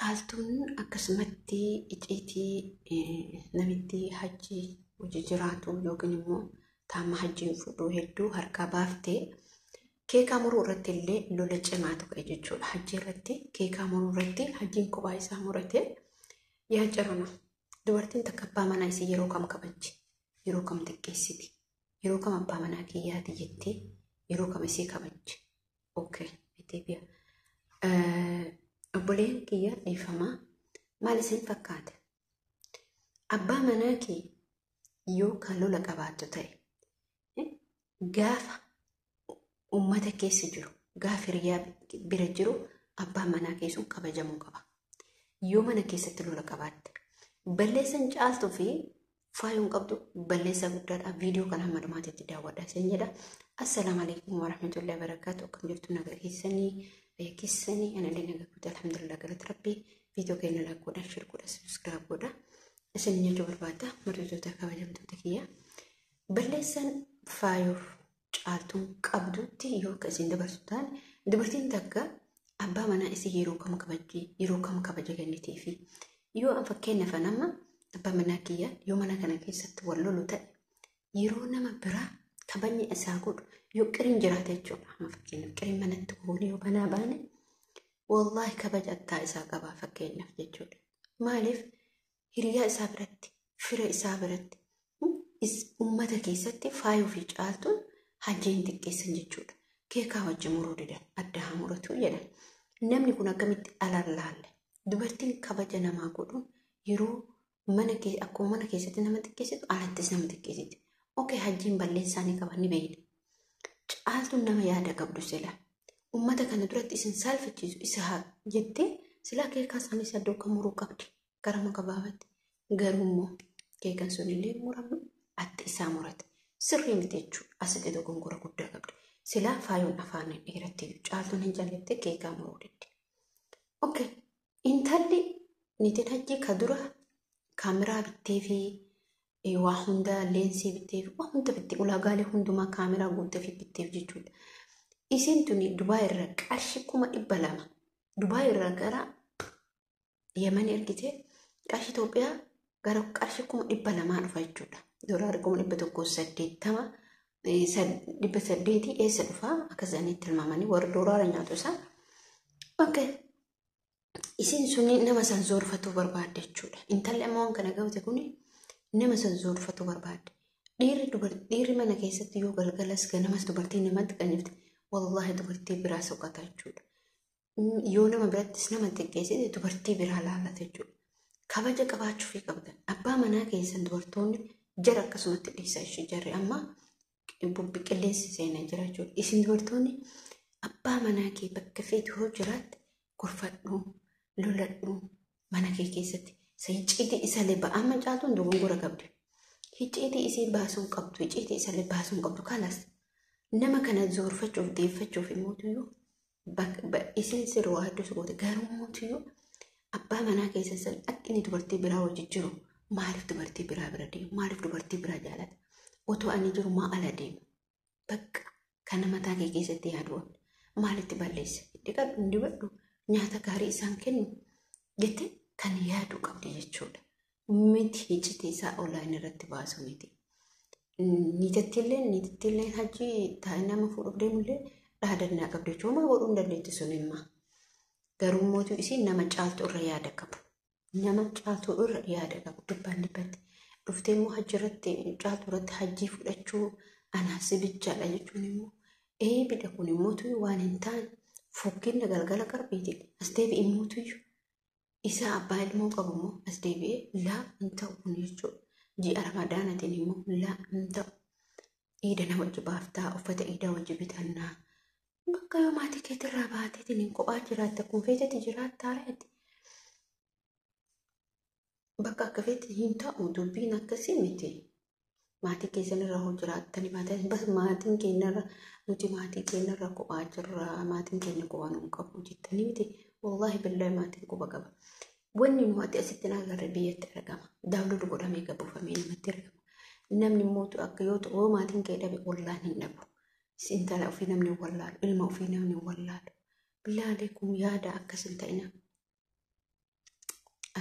Caaltuun akkasumatti icciitii namitti hajji hojii jiraatu yookiin immoo taamma hajjiin fudhuu hedduu harkaa baaftee keekaa muruu irratti illee lola cimaatu ka'e jechuudha. Hajji irratti keekaa muruu irratti hajjiin kophaa isaa murate yaa cirama. Dubartiin takka abbaa manaa isii yeroo kam kabajji? Yeroo kam xiqqeessiti? Yeroo kam abbaa manaa kiyyaati jettee yeroo kam isii kabajji? Okay, Itoophiyaa. Obboleen kiyya dhiifamaa maal isin fakkaata? Abbaa manaa kee yoo kan lola qabaattu ta'e gaafa uummata keessa jiru gaafa hiriyaa bira jiru abbaan manaa kee sun kabajamuu qaba. Yoo mana keessatti lola qabaatte balleessan caaltuu fi faayuun qabdu balleessaa guddaadha. Viidiyoo kana hamma dhumaatitti daawwadha isin jedha. Assalaamu alaikum warahmatullahi wabarakaatu. Akkam jirtu nagaa keessanii keessanii anallee nagaa guutuu alhamdulillah galata rabbii. Viidiyoo keenya like godha, share godha, subscribe godha. Isin jechuu barbaada hordoftoota kabajamtoota kiyya. Balleessan faayuuf caaltuun qabdutti yoo akka isin dabarsu taane dubartiin takka abbaa manaa isii yeroo kam kabajji yeroo kam kabaja kennitee fi yoo an fakkeenyaaf nama abbaa manaa kiyya yoo mana kana keessatti wal lolu ta'e yeroo nama biraa kabajni isaa godhu yoo qiriin jiraate jechuudha. Amma fakkeenyaaf qiriin manatti goone yoo banaa baane wallaahi kabaja attaa isaa qabaa fakkeenyaaf jechuudha. Maaliif hiriyaa isaa biratti fira isaa biratti uummata keessatti faayuu fi caaltuun hajjii hin xiqqeessan jechuudha. Keekaa wajji muruu didan adda haa muratu jedhan. Namni kun akkamitti alaan laalle? Dubartiin kabaja namaa godhuun yeroo mana akkuma mana keessatti nama xiqqeessitu alattis nama xiqqeessiti. Okey hajjiin balleessaa ni qaba ni beekna. Caaltuun nama yaada qabdu sila. Uummata kana duratti isin saalfachiisu isa haa jettee silaa keekaa isaanii isa duukaa muruu qabdi. Karama gabaabatti. Garuu immoo keekan sunillee muramu atti isaa murate. Sirrii miti jechuudha. Asitti dogongora guddaa qabdi. Silaa faayoon afaan dheeratte caaltuun hin jaallatee keekaa muruu didde. Okay. Intalli niitiin hajjii ka dura kaameraa bittee fi waa hunda leensii bittee fi waa hunda bittee ulaagaalee hundumaa kaameraa guuttee fi bitteef jechuudha. Isiin tuni Dubaay irra qarshii 200,000 Dubaay irraa gara Yemen ergite qarshii Itoophiyaa gara qarshii 200,000 dhufa jechuudha. Doolaarri 180,000 800 eessa dhufa akka isaaniitti tilmaamanii warri doolaara nyaatu isaa. Okay. Isiin suni nama san zoorfatuu barbaadde jechuudha. Intalli amma waan kana goote kuni nama san zoorfatuu barbaadde. Dhiirri mana keessatti yoo galgalas ganamas dubartii namatti qanyifte wallaahi dubartii biraa soqata jechuudha. Yoo nama birattis nama xiqqeessite dubartii biraa laalata jechuudha. Kabaja qabaachuufii qabdan. Abbaa manaa keessan dubartoonni jara akkasumatti dhiisaa ishee jarri amma bubbi qilleensi seenaa jira jechuudha. Isin dubartoonni abbaa manaa kee bakka feetu yoo jiraatte gorfadhu, loladhu mana kee keessatti. Icciitii isallee ba'aa caaltuun dogongora qabdi. Icciitii isii baasuu qabdu, icciitii isallee baasuu qabdu. Kalas nama kana zoorfachuuf deeffachuuf immoo isiin sirrii waa hedduu goote garuu immoo abbaa manaa keessa san akka inni dubartii biraa wajji jiru maaliif dubartii biraa bira deemu maaliif dubartii biraa jaalata otoo ani jiru maa ala deemu bakka kana mataa kee keessatti yaadu maalitti balleessa dhiqadhu hin dibadhu nyaata gaarii isaan kennu jettee kan yaadu qabdi jechuudha. Miti iccitii isaa onlaayinii irratti baasu miti. Niitattiillee hajji taa'ee nama fuudhuuf deemullee dhaadannaa qabdi jechuudha. Homaa godhuu hin dandeetti sun immoo. Garuu mootuu isiin nama caaltu irra yaada qabu. Nama caaltu irra yaada qabu dhibbaan dhibbatti. Dhuftee immoo hajji irratti caaltu irratti hajjii fudhachuu anaasi bichaadha jechuun immoo eebidha kun immoo waan hin taane fokkinna galgala qarbiitiin as deebi'e immoo isaa abbaa ilmoo qabu immoo as deebi'ee laa hin ta'u kun jechuudha. Ji'a ramadaanatiin immoo laa hin ta'u. Iida nama wajji baaftaa uffata iidaa wajji bitannaa. Bakka yoo maatii keetirraa baateetiin hin kophaa jiraatta kun feetetti jiraattaa reeti. Bakka akka feetti hin ta'u dubbiin akkasii miti. Maatii keessan irraa hoo jiraattanii bas maatiin keenyarra nuti maatii keenyarra kophaa jirra maatiin keenya kophaa nu qabu jettanii miti. Wallaahi billaahi maatiin quba qaba. Wanni nu ati asitti hin agarre biyyatti argama. Daawwatu godhamee gabuufamee namatti argama. Namni immoo akka yoo ta'u maatiin kee dhabe wallaan hin dhabu. Intala ofii namni hin wallaalu, ilma ofii namni hin wallaalu. Billaahi aleekum yaada akkas hin ta'ina.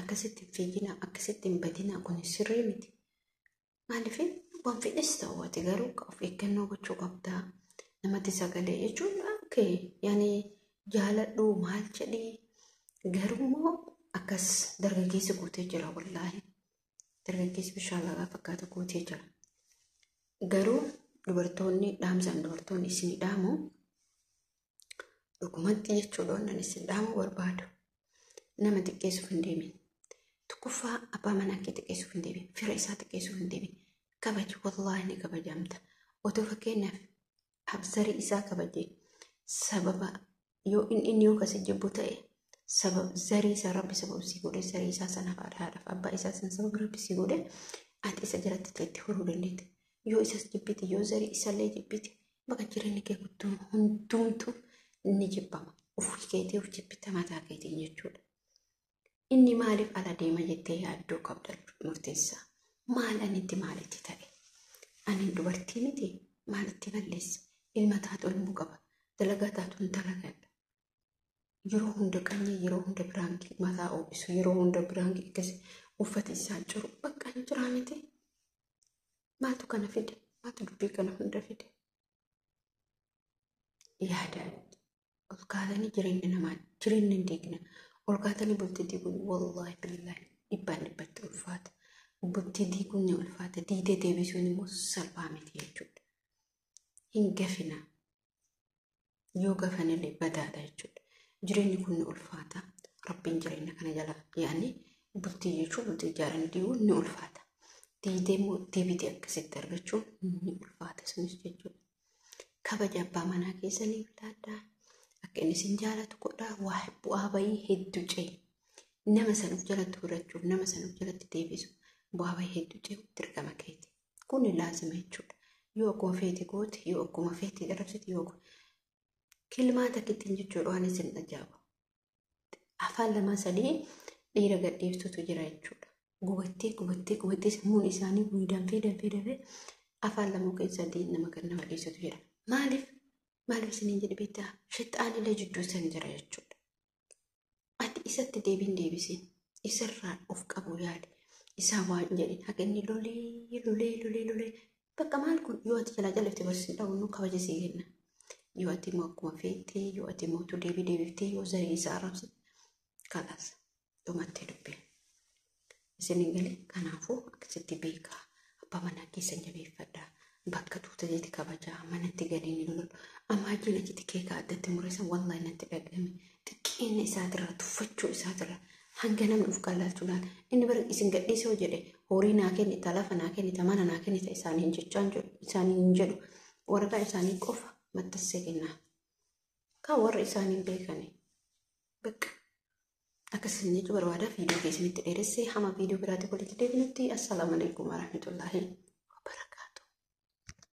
Akkasitti hin fiiginaa, akkasitti hin badinaa, kun sirrii miti. Maaliif waan fedhes ta'u ati garuu of eeggannoo gochuu qabdaa. Namatti sagalee jechuun okay, yaani jaaladhu maal jedhii garuu immoo akkas dargaggeessi guutee jira wallaahi. Dargaggeessi bishaan lagaa fakkaatu guutee jira. Garuu dubartoonni dhaamsan dubartoonni isin dhaamu dhugumatti jechuudha wannan isin dhaamu barbaadu. Nama xiqqeessuuf hin deemin. Tokkoffaa abbaa manaa kee xiqqeessuuf hin deemin. Fira isaa xiqqeessuuf hin deemin. Kabaji wallaahi ni kabajamta. Otoo fakkeenyaaf abzarii isaa kabaje sababa yoo inni yoo kasi jibbu ta'e sabab zarii isaa rabbi sabab sii godhe zarii isaa sanaaf haadhaaf abbaa isaa sana sababa rabbi sii godhe ati isa jalatti itti horuu dandeette. Yoo isas jibbite yoo zarii isallee jibbite bakka jireenya kee guutuu hundumtu ni jibbama. Ofii keetii of jibbita mataa keetiin jechuudha. Inni maaliif ala deema jettee yaaddoo qabda murteessaa. Maal anitti maalitti ta'e? Ani dubartii miti maalitti balleessa? Ilma taatu ilmuu qaba. Dalagaa taatu hin dalagadha. Yeroo hunda qanyee yeroo hunda biraankii mataa oo'isu yeroo hunda biraankii akkasi uffata isaa ciru bakka hin jiraa miti. Maaltu kana fide? Maaltu dubbii kana hunda fide? Yaadaan ol kaatanii jireenya namaa jireenya hin diigna. Ol kaatanii bultii diiguun wallaahi billaahi dhibbaan dhibbatti ulfaata. Bultii diiguun ni ulfaata. Diidee deebisuun immoo salphaa miti jechuudha. Hin gafina. Yoo gafanillee badaadha jechuudha. Jireenyi kun ni ulfaata. Rabbiin jireenya kana jala yaani bultii jechuun bultii ijaaran diiguun ni ulfaata. Diidee immoo deebitee akkasitti argachuun ni ulfaata sunis jechuudha. Kabaja abbaa manaa keessanii filadhaa. Akka inni isin jaalatu godhaa. Waa bu'aa bayii hedduu ce'e. Nama san of jalatti horachuuf, nama san of jalatti deebisuuf bu'aa bayii hedduu ce'u dirqama keeti. Kun laazima jechuudha. Yoo akkuma feete goote, yoo akkuma feete arrabsite, yoo kilmaa takkittiin jechuudha waan isin ajaa'ibu. Afaan lama sadii dhiira gadhiiftutu jira jechuudha. Gubattee gubattee gubattee sammuun isaanii kun danfee danfee danfee afaan lama yookiin sadii nama kan nama dhiisutu jira. Maaliif? Maaliif isiniin jedhe beektaa? Shexxaanillee jidduu san jira jechuudha. Ati isatti deebiin deebisiin isarraa of qabu yaali. Isaa waan jedhin haga inni lolee lolee lolee lolee bakka maal kun yoo ati jalaa jalatti barsiisin dhabu kabaja sii kenna. Yoo ati immoo akkuma feettee yoo ati immoo utuu deebii deebiftee yoo zarii isaa arrabsite kalaas dhumattee dubbii. Isin galee kanaafuu akkasitti beekaa abbaa manaa keessan jabeeffadhaa. Bakka tuuta jeeti kabajaa manatti galii ni lolu. Amma hojiin achitti keekaa addatti murreessan wallaahi natti dhagahame. Xiqqeenya isaatirraa tuffachuu isaatirraa hanga namni of qallaalchu laala. Inni bara isin gadhiisoo jedhe horii naa kennita lafa naa kennita mana naa kennita isaaniin jechaan jedhu isaaniin hin jedhu waraqaa isaanii qofa maxxansee kennaa. Kan warra isaaniin beekani. Bakka akkasiin jechuu barbaada viidiyoo keessanitti dheeressee hamma viidiyoo biraatti walitti deebinutti assalaamu alaikum warahmatullaahi.